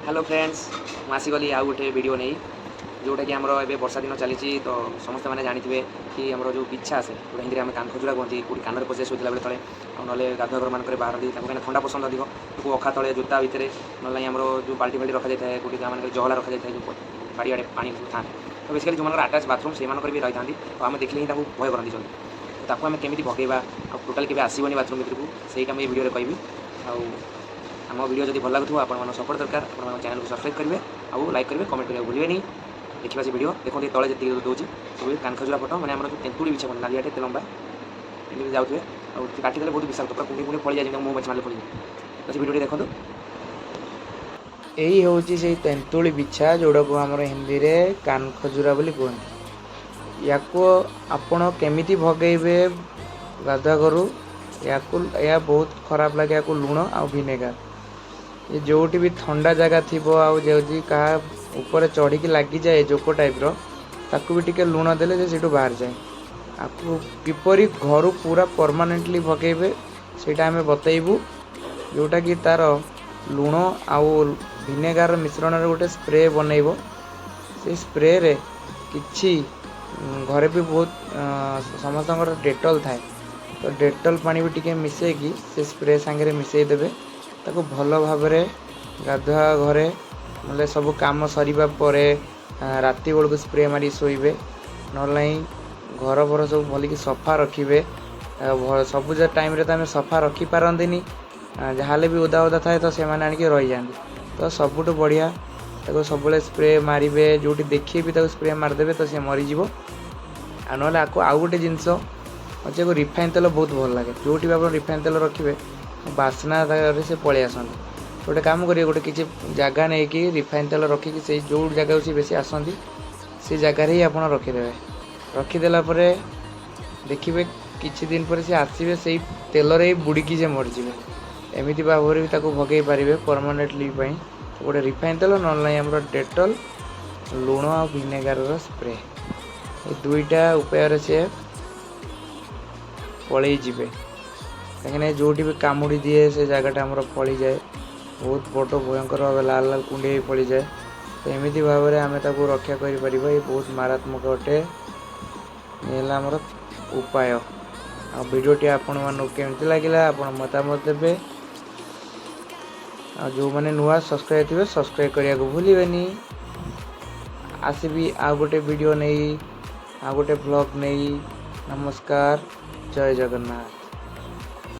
Hello friends, ମୁଁ ଆସିଗଲି ଆଉ ଗୋଟେ ଭିଡ଼ିଓ ନେଇ, ଯେଉଁଟାକି ଆମର ଏବେ ବର୍ଷା ଦିନ ଚାଲିଛି। ତ ସମସ୍ତେ ମାନେ ଜାଣିଥିବେ କି ଆମର ଯେଉଁ ବିଛା ଆସେ, ଯେଉଁଟା ହିନ୍ଦୀରେ ଆମେ କାନ ଖଜୁରା କୁହନ୍ତି, କେଉଁଠି କାନରେ ପଶିଯାଏ ଶୋଇଥିଲା ବେଳେ ତଳେ, ଆଉ ନହେଲେ ଗାଧୁଆ ଘରମାନଙ୍କରେ ବାହାରନ୍ତି ତାକୁ, କାହିଁକିନା ଥଣ୍ଡା ପସନ୍ଦ ଅଧିକ। ତାକୁ ଅଖା ତଳେ, ଜୋତା ଭିତରେ, ନହେଲେ ନାହିଁ ଆମର ଯେଉଁ ବାଲ୍ଟି ଫାଲ୍ଟି ରଖାଯାଇଥାଏ, କେଉଁଠି ଗାଁ ମାନଙ୍କରେ ଜହଲା ରଖାଯାଇଥାଏ, ଯେଉଁ ବାଡ଼ିଆଡ଼େ ପାଣି ସବୁ ଥାନ୍ତି। ତ ବେସିକାଲି ଯେଉଁମାନଙ୍କର ଆଟାଚ୍ ବାଥରୁମ୍, ସେଇମାନଙ୍କର ବି ରହିଥାନ୍ତି। ଆଉ ଆମେ ଦେଖିଲେ ହିଁ ତାଙ୍କୁ ଭୟ କରନ୍ତି ଜଲ୍ଦି। ତ ତାକୁ ଆମେ କେମିତି ଭଗେଇବା ଆଉ ଟୋଟାଲି କେବେ ଆସିବନି ବାଥରୁମ୍ ଭିତରକୁ, ସେଇଟା ମୁଁ ଏଇ ଭିଡ଼ିଓରେ କହିବି। ଆଉ ଆମ ଭିଡ଼ିଓ ଯଦି ଭଲ ଲାଗୁଥିବ, ଆପଣମାନଙ୍କ ସପୋର୍ଟ ଦରକାର। ଆପଣମାନଙ୍କ ଚ୍ୟାନେଲକୁ ସବସ୍କ୍ରାଇବ୍ କରିବେ ଆଉ ଲାଇକ୍ କରିବେ, କମେଣ୍ଟ କରିବାକୁ ଭୁଲିବେନି। ଦେଖିବା ସେ ଭିଡ଼ିଓ। ଦେଖନ୍ତୁ, ଏ ତଳେ ଯେତିକି ଦେଉଛି ସବୁ କାନଖଜୁରା ଫଟୋ, ମାନେ ଆମର ଯେଉଁ ତେନ୍ତୁଳି ବିଛା କୁହନ୍ତି, ନାଲିଆଟେ, ଏତେ ଲମ୍ବା, ଏମିତି ଯାଉଥିବେ ଆଉ ସେ କାଟିଦେଲେ ବହୁତ ବିଷାକ୍ତ, ପୁରା କୁଣ୍ଡେଇ କୁଣ୍ଡେଇ ଫଳିଯାଏ, ଯେମିତି ମହୁମାଛି ମାରିଲେ ଫଳିଯାଏ। ତ ସେ ଭିଡ଼ିଓଟି ଦେଖନ୍ତୁ। ଏଇ ହେଉଛି ସେଇ ତେନ୍ତୁଳି ବିଛା, ଯେଉଁଟାକୁ ଆମର ହିନ୍ଦୀରେ କାନ ଖଜୁରା ବୋଲି କୁହନ୍ତି। ୟାକୁ ଆପଣ କେମିତି ଭଗେଇବେ ଗାଧୁଆ ଘରୁ ୟାକୁ? ଏହା ବହୁତ ଖରାପ ଲାଗେ। ୟାକୁ ଲୁଣ ଆଉ ଭିନେଗାର, ଏ ଯେଉଁଠି ବି ଥଣ୍ଡା ଜାଗା ଥିବ ଆଉ ଯଦି କାହା ଉପରେ ଚଢ଼ିକି ଲାଗିଯାଏ ଜୋକ ଟାଇପ୍ର, ତାକୁ ବି ଟିକେ ଲୁଣ ଦେଲେ ସେ ସେଇଠୁ ବାହାରିଯାଏ। ଆକୁ କିପରି ଘରୁ ପୁରା ପରମାନେଣ୍ଟଲି ଭଗେଇବେ, ସେଇଟା ଆମେ ବତେଇବୁ, ଯେଉଁଟାକି ତା'ର ଲୁଣ ଆଉ ଭିନେଗାର ମିଶ୍ରଣରେ ଗୋଟେ ସ୍ପ୍ରେ ବନେଇବ। ସେଇ ସ୍ପ୍ରେରେ କିଛି ଘରେ ବି ବହୁତ ସମସ୍ତଙ୍କର ଡେଟଲ୍ ଥାଏ, ତ ଡେଟଲ୍ ପାଣି ବି ଟିକେ ମିଶାଇକି ସେ ସ୍ପ୍ରେ ସାଙ୍ଗରେ ମିଶାଇ ଦେବେ। ତାକୁ ଭଲ ଭାବରେ ଗାଧୁଆ ଘରେ, ନହେଲେ ସବୁ କାମ ସରିବା ପରେ ରାତି ବେଳକୁ ସ୍ପ୍ରେ ମାରି ଶୋଇବେ। ନହେଲେ ନାହିଁ ଘର ଫର ସବୁ ଭଲିକି ସଫା ରଖିବେ। ସବୁ ଟାଇମ୍ରେ ତ ଆମେ ସଫା ରଖିପାରନ୍ତିନି, ଯାହାହେଲେ ବି ଓଦା ଓଦା ଥାଏ, ତ ସେମାନେ ଆଣିକି ରହିଯାଆନ୍ତି। ତ ସବୁଠୁ ବଢ଼ିଆ ତାକୁ ସବୁବେଳେ ସ୍ପ୍ରେ ମାରିବେ। ଯେଉଁଠି ଦେଖିବେ ବି ତାକୁ ସ୍ପ୍ରେ ମାରିଦେବେ, ତ ସେ ମରିଯିବ। ଆଉ ନହେଲେ ଆକୁ ଆଉ ଗୋଟେ ଜିନିଷ ଅଛି, ଆକୁ ରିଫାଇନ୍ ତେଲ ବହୁତ ଭଲ ଲାଗେ। ଯେଉଁଠି ବି ଆପଣ ରିଫାଇନ୍ ତେଲ ରଖିବେ, ବାସ୍ନାରେ ସେ ପଳେଇ ଆସନ୍ତି। ଗୋଟେ କାମ କରିବେ, ଗୋଟେ କିଛି ଜାଗା ନେଇକି ରିଫାଇନ୍ ତେଲ ରଖିକି ସେଇ ଯେଉଁ ଜାଗାକୁ ସେ ବେଶୀ ଆସନ୍ତି, ସେ ଜାଗାରେ ହିଁ ଆପଣ ରଖିଦେବେ। ରଖିଦେଲା ପରେ ଦେଖିବେ, କିଛି ଦିନ ପରେ ସେ ଆସିବେ, ସେଇ ତେଲରେ ହିଁ ବୁଡ଼ିକି ସେ ମରିଯିବେ। ଏମିତି ଭାବରେ ବି ତାକୁ ଭଗେଇ ପାରିବେ ପରମାନେଣ୍ଟଲି ପାଇଁ। ଗୋଟେ ରିଫାଇନ୍ ତେଲ, ନହେଲେ ନାହିଁ ଆମର ଡେଟଲ୍, ଲୁଣ ଆଉ ଭିନେଗାରର ସ୍ପ୍ରେ, ଏ ଦୁଇଟା ଉପାୟରେ ସେ ପଳେଇ ଯିବେ। କାହିଁକିନା ଯେଉଁଠି ବି କାମୁଡ଼ି ଦିଏ, ସେ ଜାଗାଟା ଆମର ଫଳିଯାଏ, ବହୁତ ବଡ଼ ଭୟଙ୍କର ଭାବେ ଲାଲ ଲାଲ କୁଣ୍ଡେଇ ହେଇ ଫଳିଯାଏ। ତ ଏମିତି ଭାବରେ ଆମେ ତାକୁ ରକ୍ଷା କରିପାରିବା। ଏ ବହୁତ ମାରାତ୍ମକ ଅଟେ। ଏ ହେଲା ଆମର ଉପାୟ। ଆଉ ଭିଡ଼ିଓଟି ଆପଣମାନଙ୍କୁ କେମିତି ଲାଗିଲା, ଆପଣ ମତାମତ ଦେବେ। ଆଉ ଯେଉଁମାନେ ନୂଆ ସବସ୍କ୍ରାଇବ୍ ଥିବେ, ସବସ୍କ୍ରାଇବ୍ କରିବାକୁ ଭୁଲିବେନି। ଆସିବି ଆଉ ଗୋଟେ ଭିଡ଼ିଓ ନେଇ, ଆଉ ଗୋଟେ ବ୍ଲଗ୍ ନେଇ। ନମସ୍କାର, ଜୟ ଜଗନ୍ନାଥ।